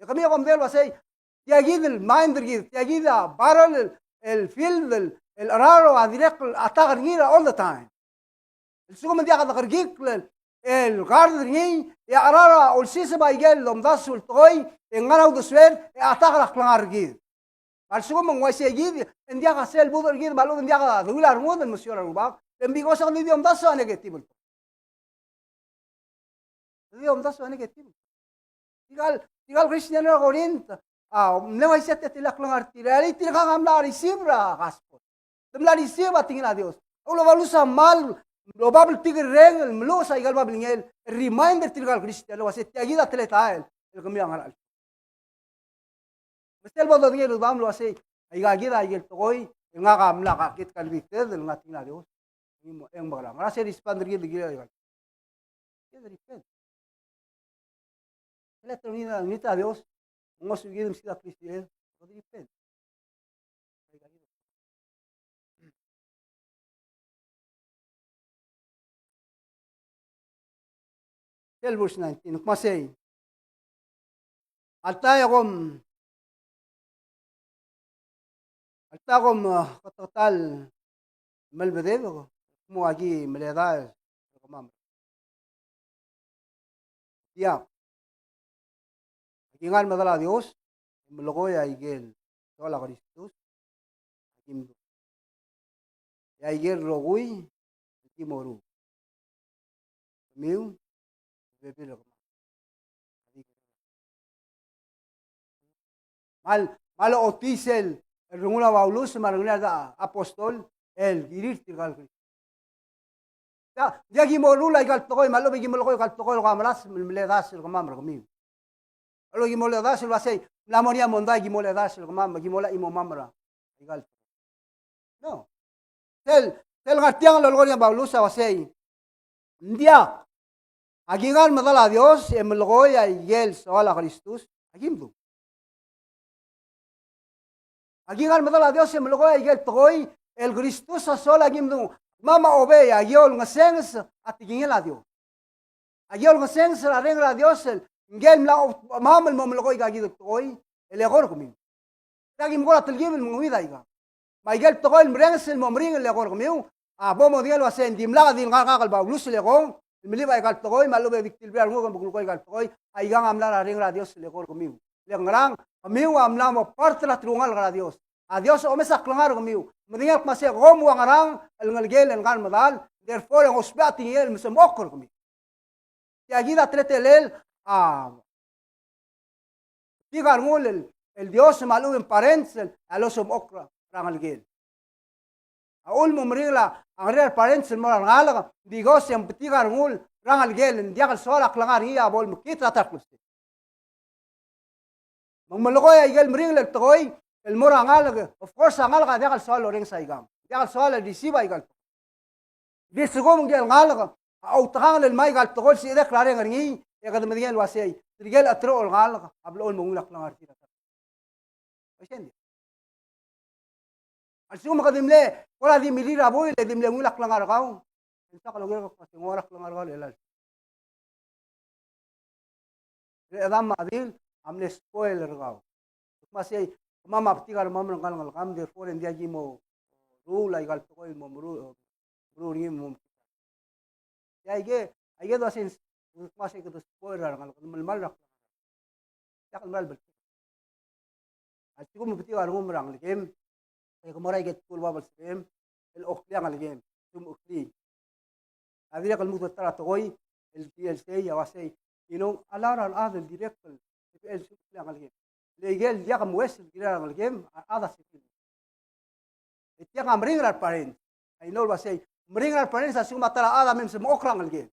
E kemiu kom medengei el uasei, tia kid el mind er kid, tia kid a battle, el, el field, el, el cheraro a dirrek el attack er ngii er a all the time. A lsekum ng diak dekerekikl el, el guard er ngii, e a cheraro a olsiseb aike el omdasu el tekoi, e ngar er a uldesued, e attack er a klengar er kid. Me a lsekum ng uaisei kid, e ng diak a sel budech er kid, me a lechub e ng diak a deuil a rengud el mesiou er a Rubak, e ng because e kede di omdasu a negative. Kede di omdasu a negative. Tirkal, tirkal Christian er a Corinth, a, mle uaisei a tia el klengar er tir, e tirka a mla receive er a gospel. Te mla receive a tekingel a Dios. A uchul me a Paulus a kmal, lo bab el tikerreng, el meluches aike el babilngel, el remind er tirkal Christian, el uasei tia kid a teletael, el kemiu a ngar er a Me sel bo dodengei el rudam el uasei, aika kid a ikel tekoi, e ngak a mla ka kid convicted, el ngar er a tekingel a Dios. E ng mo, e ng mekerang. Ngera sel respond er kid el kirel aika kid? Kid el repent. Sel letter er ngii, ngii a Dios, ng ngosukid el meskid a Kristian, kede repent. Sel verse nineteen, kmo sei. Alta e kom, alta e kom, a, keteketang el melebedebek, kmo aki meledaes er kemam. Diak. Aki ngar er a medal a Dios, e melekoi a ikel soal a Kristus, aki mdu. E a ikel rokui, aki moruul. Kemiu, bebil er kemam. Kmal, kmal ochotii sel, el rengul a Paulus, me a rengul a apostol, el kirir tirkal Kristian. Ng diak, diak ki moruul aika el tekoi, me a lechub e ki melekoi aika el tekoi el ko a melasem el meledaes er kemam er kemiu. A lechub e ki meledaes el uasei, mla mo er ngii a mondai, ki meledaes er kemam, me ki mla chimomam er aika el tekoi. No. Sel, sel ngar tiang el lolekoi er ngii a Paulus a uasei, ng diak. Aki ngar er a medal a Dios e melekoi a ikel soal a Kristus, aki mdu. Aki ngar er a medal a Dios e melekoi a ikel tekoi el Kristus a soal, aki mdu. Me a obey, aki olengesenges a tekingel a Dios. Aki olengesenges er a reng er a Dios el ngike el mla, me a mo melekoi aika kid el tekoi el eko er kemiu. Aki mo kora telkib el mengeuid aika. Me aike el tekoi el merenges el mo meringel el eko er kemiu, a bo modengei el uasei ng dimlak di le ngar er ngak el Paulus el ekong el melib aika el tekoi, me a lechub e di ktilbir a renguk e bo kulekoi aika el tekoi, aikang a mla er a reng er a Dios el eko er kemiu. Le ngerang, kemiu a mla mo part er a telungalek er a Dios. A Dios a omes a klengar er kemiu. Medengei el kmo sei kom ua ngerang el ngelekel el ngar er a medal, therefore e ng ousbech a tekingel el mesmechokl er kemiu. Tia kid a teletelel a betik a rengul el, el Dios me a lechub e ng parents el, a losmechokl er a ngelekel. A uchul me ng meringel a ngerir a parents el mo er a rengalek, because e ng betik a rengul er a ngelekel, ng diak el soal a klengar er ngii a bo lemekngit er a ta el klebesei. Me ng melekoi a ikel meringel el tekoi el mo er a ngalek, of course a ngalek a diak el soal el orrenges aikang. Diak el soal el receive aika el tekoi. Di lsekum ngike el ngalek a outekangel el mei aika el tekoi el sebechek el reng er ngii, e kede medengei el uasei, tirke el cheteroch el ngalek a blechoel mo ungil a klengar er tir. Uaisei. A lsekum kede mle, kora di milir a buil, e di mle ungil a klengar er kau. E ng soak el oker el kmo se ng ua klengar er kau el chelecha el Rechedam me a chedil a mle spoil er kau. Kmo sei, kemam a betik a rengmam er ngka el ngelekam, therefore e ng diak ki mo ruul aika el tekoi el mo meruul, meruul er ngii me mo. Aike, aike el uasei, kmo sei kede spoil er a rengalek, kede melemall er a, diak el meral belkul. A lsekum e betik a rengum er a ngelekem, e ke mo er a ikel tekoi el bab el sebechem el oklii a ngelekem, smecheklii. A dirrek el lmuut el ta er a tekoi el, el sei, a uasei, you know, a lot er a rechad el dirrek el sebechel el smecheklii a ngelekem. Le ikel diak momes el kirir a ngelekem, a rechad a sebechir. E tiang a meringel er a reparents. A inou el uasei, meringel er a reparents a lsekum a ta er a chad a mei me smechokl er a ngelekem.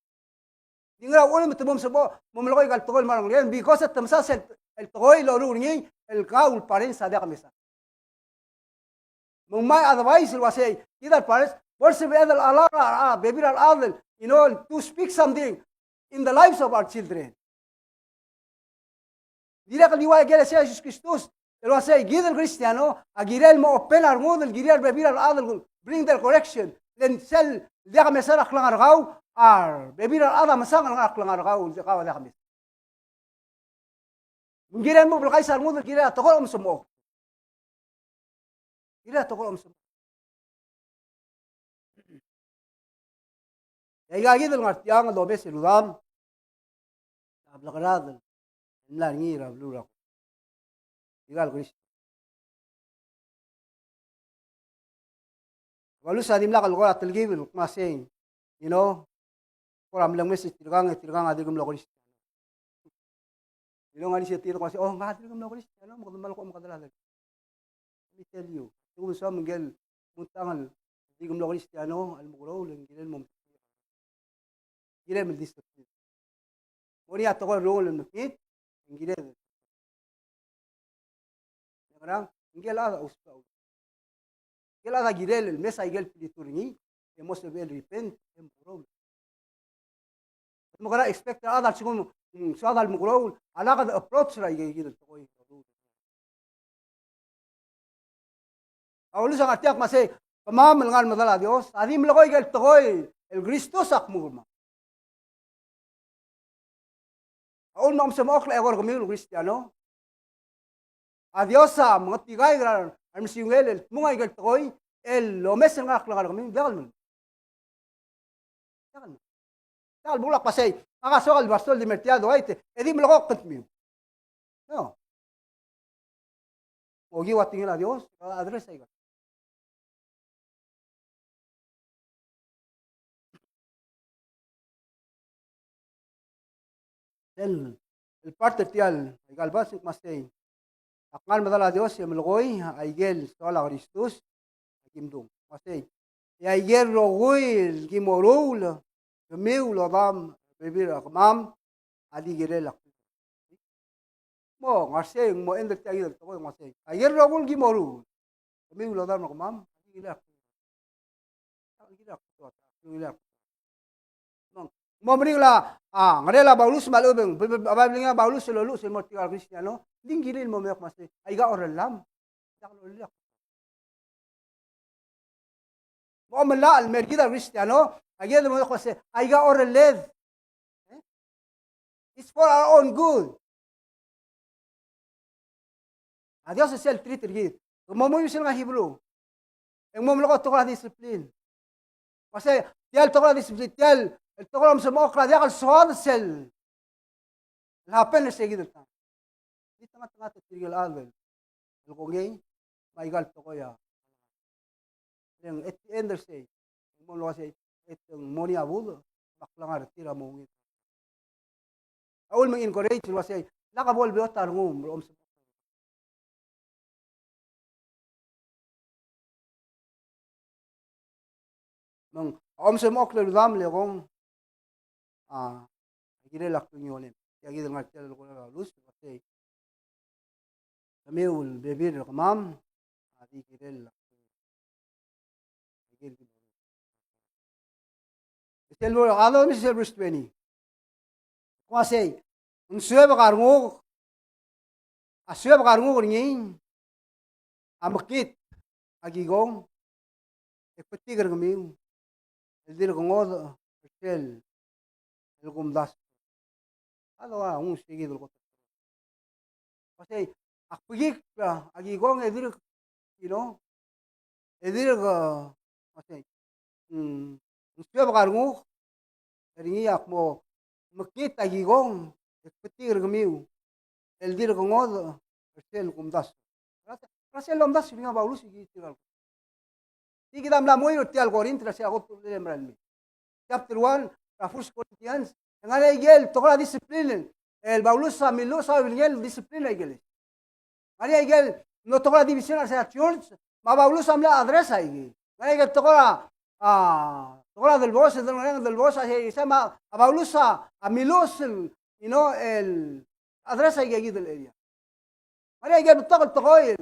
Di ngera uchul me te mo msebo-, mo melekoi aika el tekoi el mo er a ngelekem, because te mesa sel, el tekoi el loruul er ngii el kau el parents a diak mesa. Me ng mei a advice el uasei, kid el parents, bo lsebeched el allow er a, a, bebil er a rechad el, you know, to speak something in the lives of our children. Dirrek el ua ikelesia er a Jesus Kristus el uasei, kid el Kristiano a kirel el mo open a rengud el kirir a rebebil er a rechad el bring their correction. Le ng sel diak mesa er a klengar er kau, a rebebil er a rechad a mesang el ngar er a klengar er kau, el kau a diak mesa. Me ng kirel mo blekais a rengud el kirir a tekoi el omesomechokl. Kirir a tekoi el omesomechokl. E aika kid el ngar tiang el domes e rudam a blekerad el mla er ngii er a beluu er a Aika el Kristiano. Paulus a dimlak el kora telkib el kmo sei, you know, kora mle ngmes er tirkang, e tirkang a dirk mlo Kristiano. You know, ng ngar er ngii sel tir el kmo sei, oh, ngak a dirk mlo Kristiano, me kede mlo ko me kede la. Let me tell you, tirke el soam ngike el mutang el dirk mlo Kristiano, a lemekeroul e ng kirel mo, kirel el discipline. Mo er ngii a tekoi el rokui el mekngit, e ng kirel. Ngerang, ngike el chad a ousbech. Ngike el chad a kirel el mesa aike el belief er ngii, e mo sebechel el repent, e mekeroul. Me kora expect er a chad a lsekum, mm, soad a lemekeroul, a lak de approach er aike el tekoi. Paulus a ngar tiang el kmo sei, kemam el ngar er a medal a Dios, a di melekoi aike el tekoi el Kristus a kmo kemam. A uchul me kom semechokl a eko er kemiu el Kristiano, a Dios a mengetikaik er a remesiungel el dmung aike el tekoi el omes el ngar er a klengar er kemiu, diak el mle. Diak el mle. Diak el mle kmo sei, ngak a soak el pastor el di mer tia el doait, e di melekoi a kngtmiu. No. Okiu a tekingel a Dios, a address aika. El, el part er tia el, aika el verse el kmo sei, ak ngar er a medal a Dios e melekoi aike el soal a Kristus a ki mdung. Kmo sei, e aike el rokui el ki moruul, kemiu el odam, bebil er kemam, a di kirel a klungionem. Mo, ngar sei, mo end er tia kid el tekoi, kmo sei, aike el rokui el ki moruul, kemiu el odam er kemam, a di kirel a klungionem. Ng mo meringel a, a, ngerel a Paulus me a lechub e ng, a Baibel a Paulus el loluches el mo er tirka el Kristiano, ng di ng kirir el mo me kmo sei, aika orellam. Diak lolekoi. Mo melai el mer kid a Kristiano, aike el mo kmo sei, aika orelled. Eh? It's for our own good. A Dios a sel treat er kid. Ke mo mui sel ngar er a Hebrew. E ng mo melekoi a tekoi er a discipline. Kmo sei, tia el tekoi er a discipline, tia el tekoi er a omsemechokl a diak el soad sel happen er se kid el taem. Di tengat, tengat er tirke el chad el kongei, me aika el tekoi a. E ng at the end er sei, e ng mo ua sei, e te ng mo er ngii a budech, me a klengar er tir a mo ungil. A uchul me ng encourage el ua sei, lak bo lebeot a rengum, er a omsemechokl. Me ng, a omsemechokl el rudam el kong, a, a kirel a klungionem. Tia kid el ngar tia el kora lus, ua sei, kemiu el bebil er kemam, a di kirel a klungionem. Sel verse, a lolem sel verse twenty. Kmo sei, ng suebek a renguk, a suebek a renguk er ngii, a mekngit a kikong, e kbetik er kemiu el dirk ngodech er sel, el kumdasu. A doua, a nguu sei kid el kot. Uasei, ak bekikl a kikong e dirk, you know, e dirk, uasei, mm, ng suebek a renguk, er ngii a kmo mekngit a kikong, e kbetik er kemiu el dirk ngodech er sel kumdasu. Er sel lomdasu er ngii a Paulus er tirka el. Tia kid a mla mo er tia el Corinth, er a sel kot el mera el mei. Chapter one, er a First Corinthians, e ngar er ngii a ikel tekoi er a discipline el Paulus a milluches a ulebengelel el discipline er a ikelesia. Ngar er ngii a ikel mlo tekoi er a division er a church, me a Paulus a mle address a ikei. Ngar er ngii a ikel tekoi er a, a, tekoi er a delbos, el delngerang el delbos, a sei, sei me a Paulus a, a milluches el, you know, el address a ikei kid el area. Ngar er ngii a ikel betok el tekoi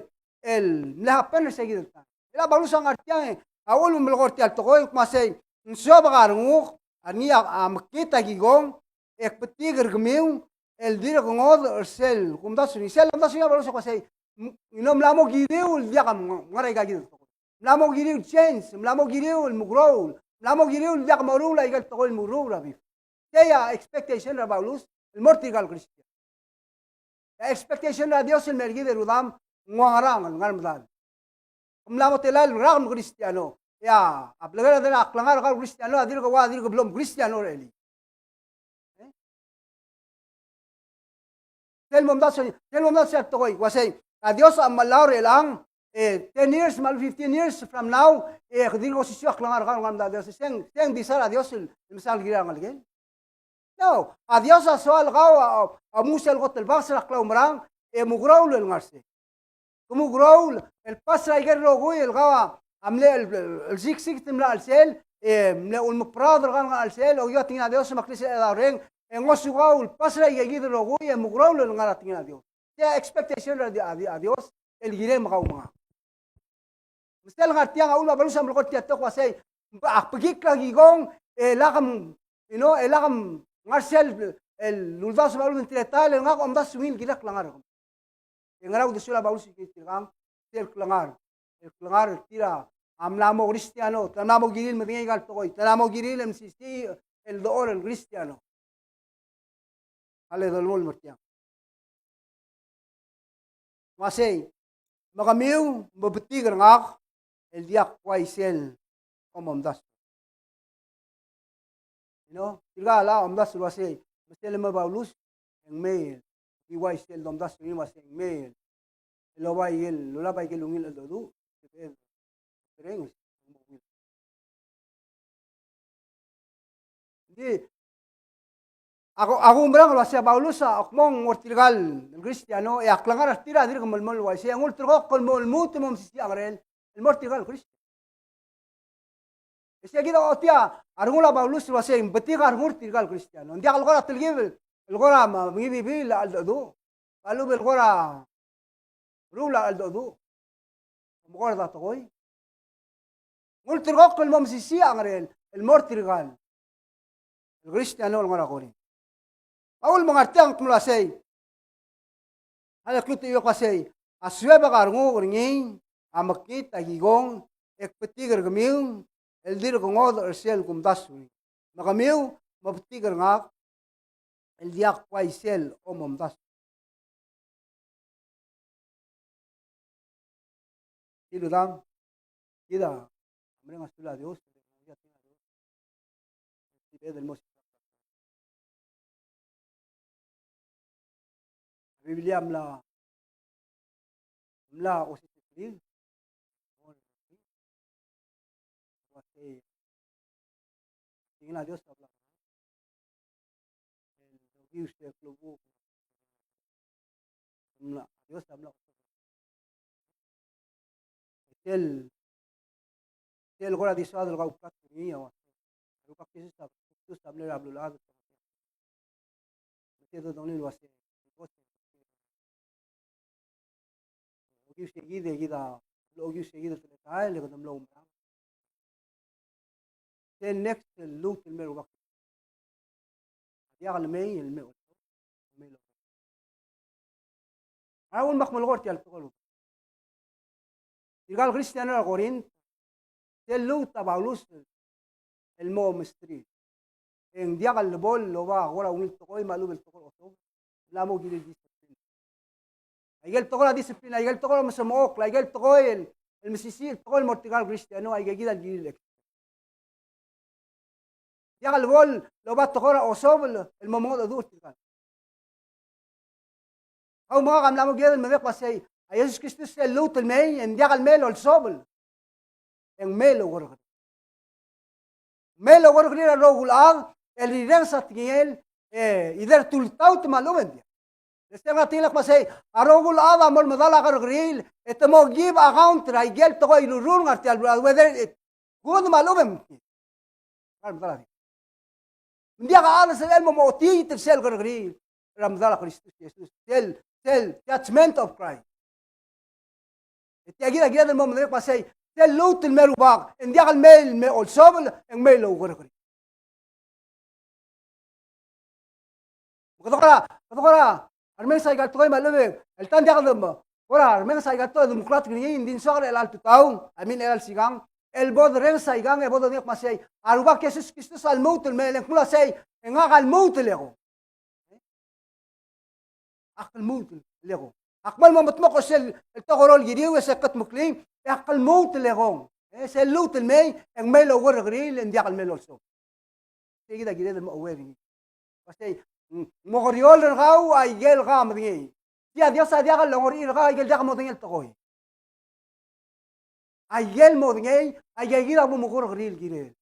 el mle happen er sei kid el taem. E a Paulus a ngar tiang, a uchul me melekoi er tia el tekoi, kmo sei, ng suebek a renguk, a ngii a, a mekngit a kikong, e kbetik er kemiu el dirk ngodech er sel kumdasu er ngii. Sel kumdasu er ngii a Paulus a kmo sei, m-, you know, mla mo kiriu el diak a ngar er aika kid el tekoi. Mla mo kiriu el change, mla mo kiriu el mukeroul, mla mo kiriu el diak moruul aika el tekoi el mukeroul er a Beef. Sei a expectation er a Paulus el mo er tirka el Christian. E a expectation er a Dios el mer kid e rudam, ng ua ngerang el ngar er medal. Ng mla mo tela el ngerang el Kristiano. E a blekereder er a klengar er kau el Kristiano a dirk ua, dirk blo mkristiano er elii. E? Sel momdasu, sel momdasu er a tekoi, uasei, a Dios a mla er chelechang, e, ten years, me a fifteen years from now, e, dirk osisiu a klengar er kau el ngar er medal a Dios. Seng, seng desire a Dios el, el mesa el kirel a ngelekel. No, a Dios a soal kau a, a, a mo sel kot el baks er a klaumerang, e mukeroul el ngar sei. Ke mukeroul el pass er a ikel rokui el kau a mle el, el, el siksik el mla er a chelsel, e mle ulemekraod er kau el ngar er a chelsel, okiu a tekingel a Dios me a klisichel a reng, e ngosukau el pass er a ikei kid el rokui, e mukeroul el ngar er a tekingel a Dios. Tia expectation er a Di-, a Di-, a Dios el kirem kau me ngak. Me sel ngar tiang a uchul me a Paulus a melekoi er tia el tekoi el uasei, ak bekikl a kikong, e lak m, you know, e lak m ngar sel, el uldasu me a lulebengterir a ta el, e ngak a omdasu er ngii el kirel a klengar er kemiu. E ngera uldesuel a Paulus er tirkang, sel klengar, el klengar er tir a mla mo Kristiano, te mla mo kirir el medengei aika el tekoi, te mla mo kirir el mesisiich el dechor el Kristiano. A le dolemolem er tiang. Uasei, me kemiu, me betik er ngak, el diak kuai sel omomdasu. You know, tirka el omdasu el uasei, me sel leme a Paulus, e ng mei, di uai sel domdasu er ngii me uasei ng mei, el oba ikel, lolab a ikel ungil el cheldecheduch, e, e, Ng di, a ku, a kumerang el uasei a Paulus a kmo ng mo er tirka el Kristiano, e a klengar er tir a dirk melemolem el uaisei, e ng ulterekokl el mo lmuut el mo mesisiich a ngerel el mo er tirka el Kristiano. E sei kid a ochotii a rengul a Paulus el uasei ng betik a rengul er tirka el Kristiano. Ng diak el kora telkib el kora me, mengibibil a cheldecheduch. Me a lechub el kora meruul a cheldecheduch. Omekord a tekoi. Ng ulterekokl el mo mesisiich a ngerel el mo er tirka el Kristiano el ngar er a Korint. Me a uchul me ngar tiang el kmo uasei, a le klou a tekoi el uasei, a suebek a renguk er ngii a mekngit a kikong, e kbetik er kemiu el dirk ngodech er sel kumdasu er ngii. Me kemiu, me betik er ngak el diak kuai sel omomdasu. Di rudam, kid a mereng a sulel a Dios, a Biblia a mla, mla osisiu er tir. Uasei, tekingel a Dios a bla, el okiu se klou a buch, mla, Dios a mla, sel, sel kora di soad el kau bkat er ngii a uasei, a Rubak Jesus a, Jesus a mle er a beluulechad. Me se dodengei el uasei, okiu se kid, e kid a, okiu se kid el teletael, e kede mlo oumerang. Sel next, el lmuut el mei a Rubak. A diak el mei, el mei, el mei. A uchul me ak melekoi er tia el tekoi el Tirka el Kristiano er a Korint, sel lluut a Paulus el mo mesterir. E ng diak el bo el oba kora ungil tekoi me a lechub el tekoi el osob. Ng mla mo kirir el discipline. Aike el tekoi er a discipline, aike el tekoi er a mesemechokl, aike el tekoi el, el mesisiich el tekoi el mo er tirka el Kristiano, aike kid a kirir el diak el bo el oba tekoi er a osob el mo mengedecheduch er tirka. Kau me ngak a mla mo kired el medengei el kmo sei, a Jesus Kristus sel lluut el mei, e ng diak el mei el olsobel, e ng mei el oukerrekeriil. Mei el oukerrekeriil er a rokui el chad el rirenges a tekingel, e, either tultaut me a lechub e ng diak. Le sel ngar er a tekingel el kmo sei, a rokui el chad a mo medal a kerrekeriil, e te mo give account er aike el tekoi el lurruul el ngar er tia el beluulechad, whether it good me a lechub e ng Ng diak a chad el sebechel el mo otiit er sel kerrekeriil er a medal a Kristus Jesus, sel, sel judgment of Christ. E tia kid a kired el mo medengei el kmo sei, sel lluut el mei a Rubak, e ng diak el mei el me olsobel, e ng mei el oukerrekeriil. Me kede kora, kede kora remenges aika el tekoi me a lechub e, el ta ng diak de mo kora remenges aika el tekoi e de muklatk er ngii, ng di ng soak er chelecha el tutau, I mean chelecha el sikang, el bo derrenges aikang, e bo dodengei el kmo sei, a Rubak Jesus Kristus a lmuut el mei, e ng kmo sei, e ngak a lmuut el ekong. Ak lmuut el ekong. Ak kmal mo metemokl er sel, el tekoi el kiriu, e sel kedmeklii, e ak lmuut el ekong. E sel lluut el mei, e ng mei el oukerrekeriil, e ng diak el mei el olsobel. Sei kid a kired el mo aware er ngii. Kmo sei, mm, mo kerior er kau aike el kau a medengei. Tia Dios a diak longerir kau aike el diak modengei el tekoi. Aike el modengei, aike kid a bo mokerrekeriil el kirel.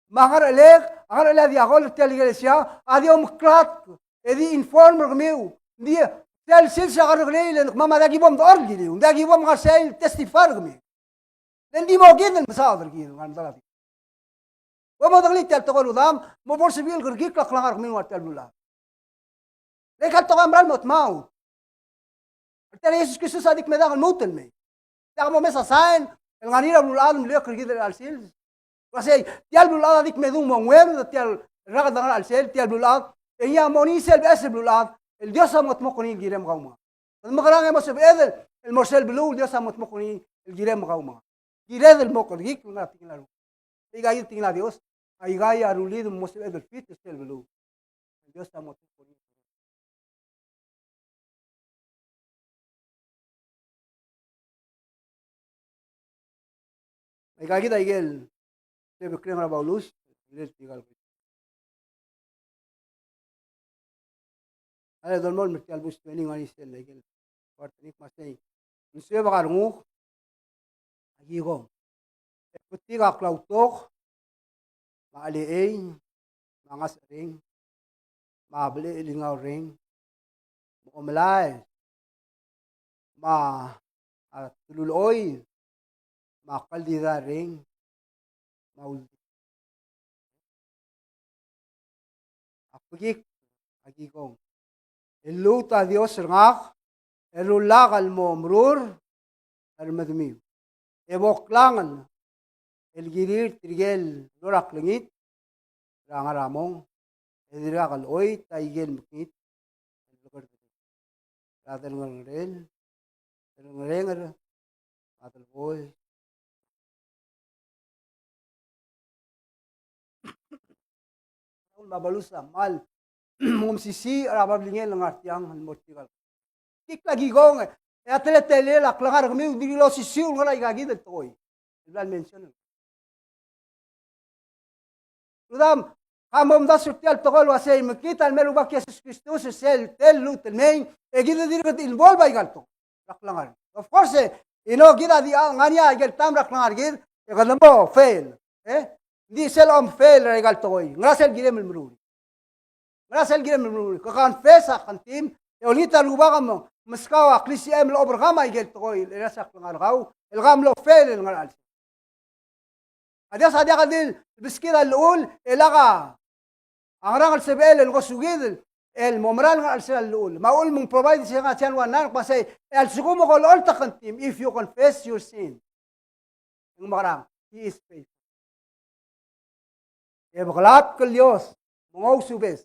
Me a ngerchelek, a ngerchelek a diakon er tia el ikelesia, a di omeklatk, e di inform er kemiu. Ng di, tia el sils a kerrekeriil, e ng kemam a diak ki bo mdechor el kiriu, ng diak ki bo mngar sei el testify er kemiu. Le ng di mo kid el mesaod er kid, ngar medal a di. Bo modengelii tia el tekoi el rudam, mo bo lsebechir el kerekikl a klengar er kemiu el ngar tia el beluulechad. Le aika el tekoi a mera el mo tmaut. Tia el Jesus Kristus a di kmedang el lmuut el mei. Diak mo mes a sign el ngar er ngii er a beluulechad el meliuekl er kid er chelecha el sils. Kmo sei, tia el beluulechad a di kmedung mo nguemed, tia el rak el dengar er a chelsel, tia el beluulechad. E ngii a mo er ngii sel beches el beluulechad el Dios a mo tmokl er ngii el kirem kau me ngak. Kede mekerang e mo sebeched el mo er sel beluu el Dios a mo tmokl er ngii el kirem kau me ngak. Kired el mo kerekikl el ngar er a tekingel a Rubak. Aika kid a tekingel a Dios, aika a rullii el mo sebeched el fit er sel beluu. Dios a mo tmokl er ngii. Aika kid a ikel, se bekereng er a Paulus, el tirka el A le dolemolem er tia el bus training a ngar er sel ikel part er ngii, me sei, ng suebek a renguk a kikong. E betik a klautok, me a chelechei, me a ngasech er ngii, me a blechel el ngau er ngii, me a omelaes, me a telulechoi, me a kldidai er ngii, me a ul- Ak bekik a kikong. E lluut a Dios er ngak, e rullak el mo merur er medemiu. E bo klangel el kirir tirke el loraklengit er a ngar er a mong, e dirkak el choit a ikel mekngit el blekerdelul. Er a delengerengerel, delengerenger, me a deleboes. Me a Paulus a kmal mo mesisiich er a babilngel el ngar tiang el mo er tirka el. Kik a kikong, e a teletelel a klengar er kemiu, ng di losisiu el ngar er aika kid el tekoi el bla el mention. Rudam, ka mo omdasu er tia el tekoi el uasei, mekngit a lemei a Rubak Jesus Kristus er sel, sel lluut el mei, e kid a dirk involve aika el tekoi er a klengar. Of course, e, you know, kid a di, a, ngar er ngii a ikel taem er a klengar er kid, e kede mo fail, e? Ng di sel om fail er aika el tekoi, ngera sel kirem el meruul? Ngera sel kirem el meruul? Ke confess a kngtim, e olengit a Rubak me, meskau a klisichem el overcome aike el tekoi el er a klengar er kau, el ke mlo fail el ngar er a chelsel. A Dios a diak di lebeskid a llechul, e lak a ngerang el sebechel el ngosukid el mo mera el ngar er a chelsel a llechul. Me a uchul me ng provide er sel ngar er a John one nine, kmo sei, e a lsekum ke olecholt a kngtim, if you confess your sin. Ng mekerang, he is faithful. E beklatk el Dios, me ng ousubes.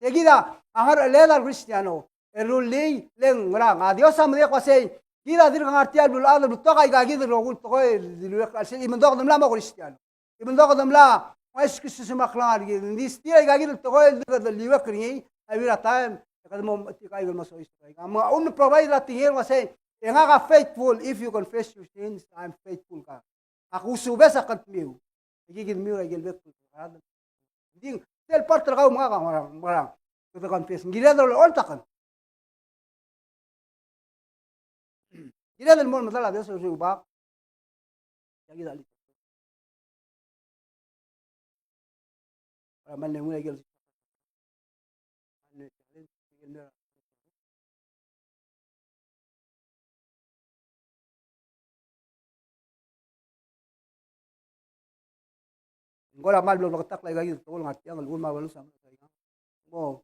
Sei kid a ngercheled a Kristiano, e rullii, le ng ngerang. A Dios a medengei el kmo sei, kid a dirk ngar tia el beluulechad el betok aika kid el rokui el tekoi el diluekl er a chelsel, even though kede mla mo Kristiano. Even though kede mla, meskis me a klengar er kid. Ng di still aika kid el tekoi el kede liuekl er ngii, a bebil er a taem, e kede mo, tirka el mo soiseb er aika. Me a um provide er a tekingel el kmo sei, e ngak a faithful, if you confess your sins, I am faithful, God. Ak ousubes a kldmiu. Aki kldmiu er a ikel bek el rechad. Ng di, sel part er kau me ngak a ngerang, ngerang. Kede confess. Ng kired el oltak. Kired el mo medal a Dios el rubak. Ia kid a list. Para mal nenguu a ikel Ng kora mal blo bleketakl aika kid el tekoi el ngar tiang, el uchul me a Paulus a mo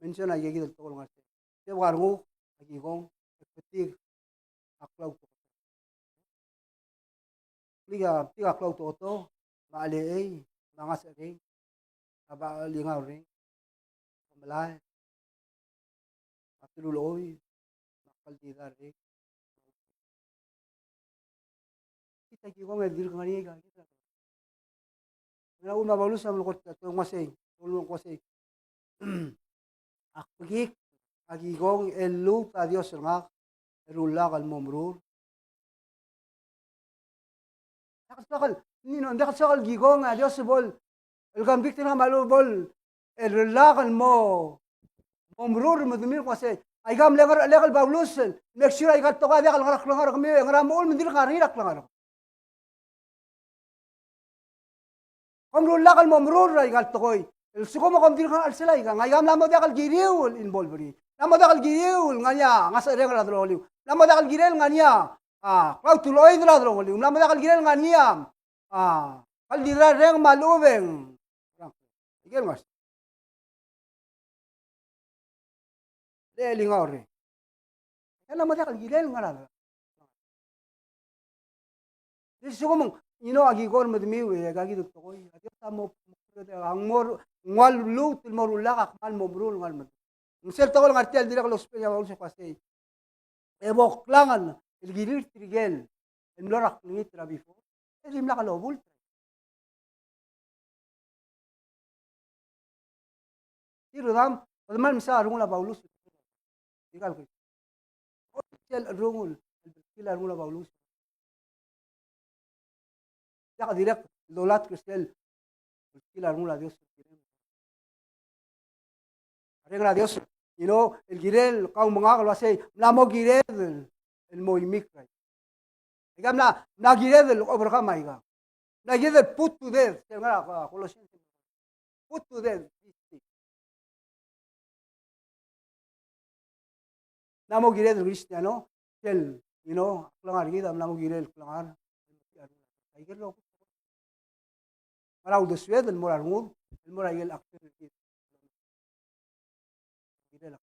mention aika kid el tekoi el ngar tiang. Te bo kar nguk, aki kong, e betik a klautoketok. Betik a, betik a klautoketok, me a chelechei, me a ngesecherei, me a bechelingaurreng, me a melai, me a telulechoi, me a kldidar er ngii. Kid a ki kong el dirk ngar er ngii aika kid. Ng uchul me a Paulus a melekoi er a tekoi el uasei, tekoi el uasei. Ak bekik, aki kong el lluut a Dios er ngak, el rullak el mo merur. Diak el soak el, you know, diak el soak el ki kong a Dios el bo el, el convict er ngak me a lechub e bo el, el rullak el mo, mo merur me demiu el kmo sei. Aika mle ngerchelek el Paulus el make sure aika el tekoi a diak el ngar er a klengar er kemiu, e ngera me uchul me ng dirk ngar er ngii er a klengar er kau. Kom rullak el mo merur er aika el tekoi. El lsekum e kom dirk ngar er a chelsel aika, ng aika mla mo diak el kiriu el involve er ngii. Mla mo diak el kiriu el ngar er ngii a ngesechereng er a delongeliu. Mla mo diak el kirel ngar er ngii a, a, klautuloid er a delongeliu. Mla mo diak el kirel ngar er ngii a, a, kldidar er ngii me a lechub e ng Ikel ngas. Le chelingau er ngii. Aika mla mo diak el kirel ngar er a. Di lsekum ng, you know, aki kor me demiu e aika kid el tekoi. A Dios a mo, a ng mo, ng ua lluut el mo rullak a kmal mo meruul el ngar er a medemiu. Ng sel tekoi el ngar tia el dirrek el ousbech a Paulus el kmo sei. E bo klengar el kirir tirkel el mlo er a klengit er a before. E dimlak lobult. Tir rudam, kede mal mesa a rengul a Paulus. Ikal kid. Sel rengul, el belkil a rengul a Paulus. Diak dirrek el dolatk er sel belkil a rengul a Dios. A Reng er a Dios, you know, el kirel, kau me ngak el uasei, mla mo kired el mo imiik er aika. Aika mla, mla kired el overcome aika. Mla kired el put to death, sel ngar er a, a, Colossians. Put to death. Mla mo kired el Kristiano, sel, you know, a klengar er kid a mla mo kired el klengar. Aike el rokui. Ngera uldesued el mo er a rengud, el mo er a ikel action er kid. Kirel a.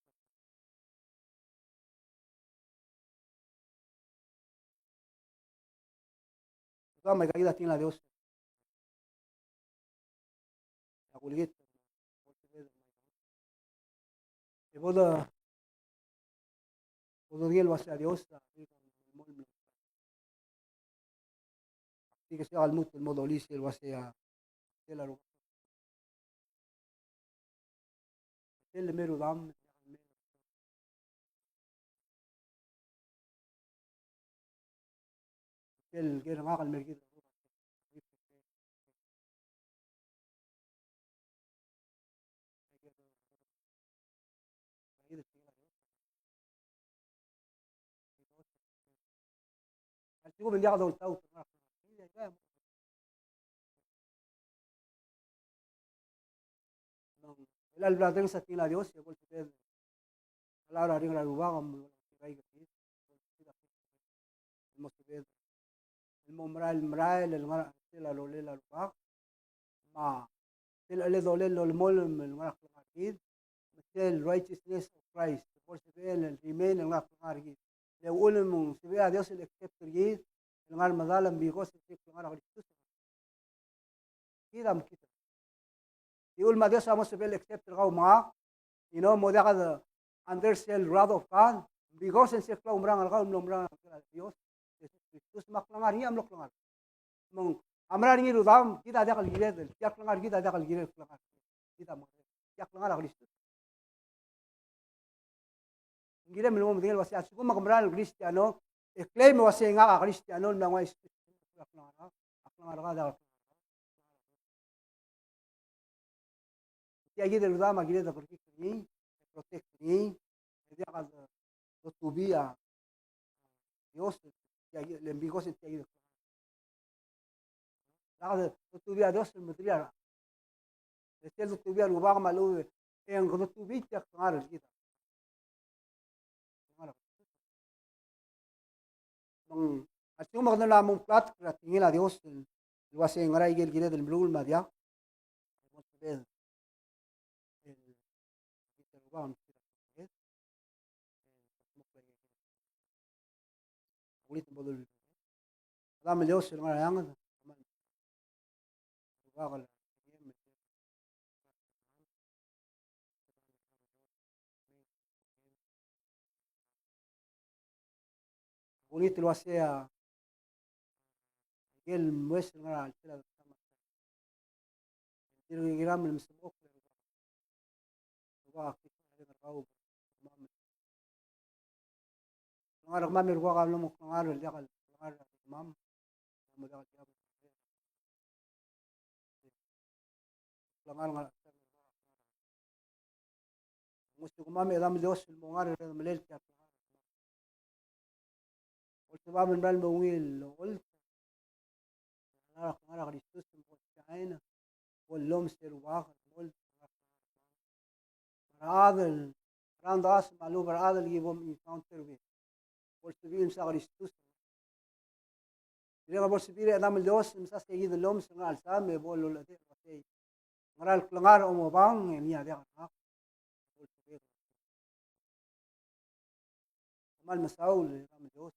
Ka me aika kid a tekingel a Dios. A kulekit. E bo de, bo de ngii el uasei a Dios a, di ke siak el lmuut el mo dolii sel uasei a, sel a rubak. Sel lemei a rudam, sel ker er ngak el mer kid. A lsekum e ng diak doltaut. Chelecha el bla deng sa tekingel a Dios, e bo lsebeched el Chelecha el ring er a Rubak a mo, el mo sebeched el mo merael, merael el ngar er a chelsel a rolel a Rubak. Me sel chelidolel el olemolem el ngar er a klengar er kid, me sel righteousness of Christ, bo lsebechel el remain el ngar er a klengar er kid. Le uchul me ng sebechel a Dios el accept er kid el ngar er a medal because el ngar er a Kristus. Kid a mekngit. Di uchul me a Dios a mo sebechel accept er kau me ngak, you know, mo diak de, under sel wrath of God, because e ng sel klaumerang er kau el mlo merang er a Dios, Jesus Kristus, me a klengar er ngii a mlo klengar. Me ng a mera er ngii, rudam, kid a diak el kired el, tia el klengar er kid a diak el kired el klengar. Kid a mo, tia el klengar a Kristus. Ng kirem el mo medengei el uasei a lsekum ke mera el Kristiano, e claim el uasei ngak a Kristiano el mla nguu a Jisu Kristus, a klengar er a, a klengar er a, a klengar er a. Tia kid el rudam a kired el kerekikl er ngii, e protect er ngii, e diak a dotubii a Dios, tia kid el, because tia kid el, diak a dotubii a Dios el mederir a, e sel dotubii a Rubak me a lechub e ng dotubii tia el klengar er kid. Me ng, a lsekum kede mla mo omeklatk er a tekingel a Dios el uasei ngera ikel kired el meruul me a diak, Olengit el uasei a ikel mles el ngar er a chelsel a, dirk kiram el mesmechokl er a Rubak. Rubak, a kid a ngar er kau, klengar er kemam e Rubak a mlo mo klengar el diak el klengar er kemam. Kemam a diak el diak el klengar er a, ng osukemam e Chedam el Dios el mo ngar er a redemelel tia el klengar. Olsebecham el merael el mo ungil el ocholt. Ngar er a, ngar er a Kristus el mo shine, bo llomes e Rubak el mo, ngar er a chad el around us me a lechub a rechad el ki bo encounter er ngii. Bo lsebechiu el msa Kristus. Dirrek el bo lsebechiu e Chedam el Dios el msa se kid el llomes el ngar er a chelsam e bo lolechedech el uasei ngera el klengar a omobang e ngii a diak el ngak. Kmal mesaul e Chedam el Dios.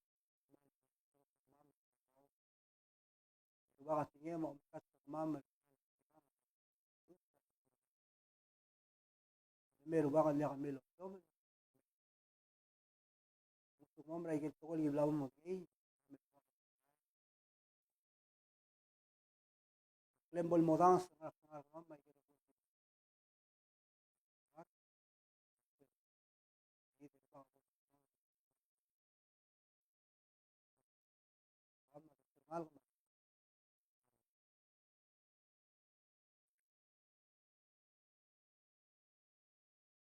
Rubak a tekingem, omeklatk er kemam, me Rubak a diak el mei el osobel. Ng osukemam er a ikel tekoi el ki bla mo medengei. Klem bo lmodanges er a ngar er kemam me a ikel tekoi el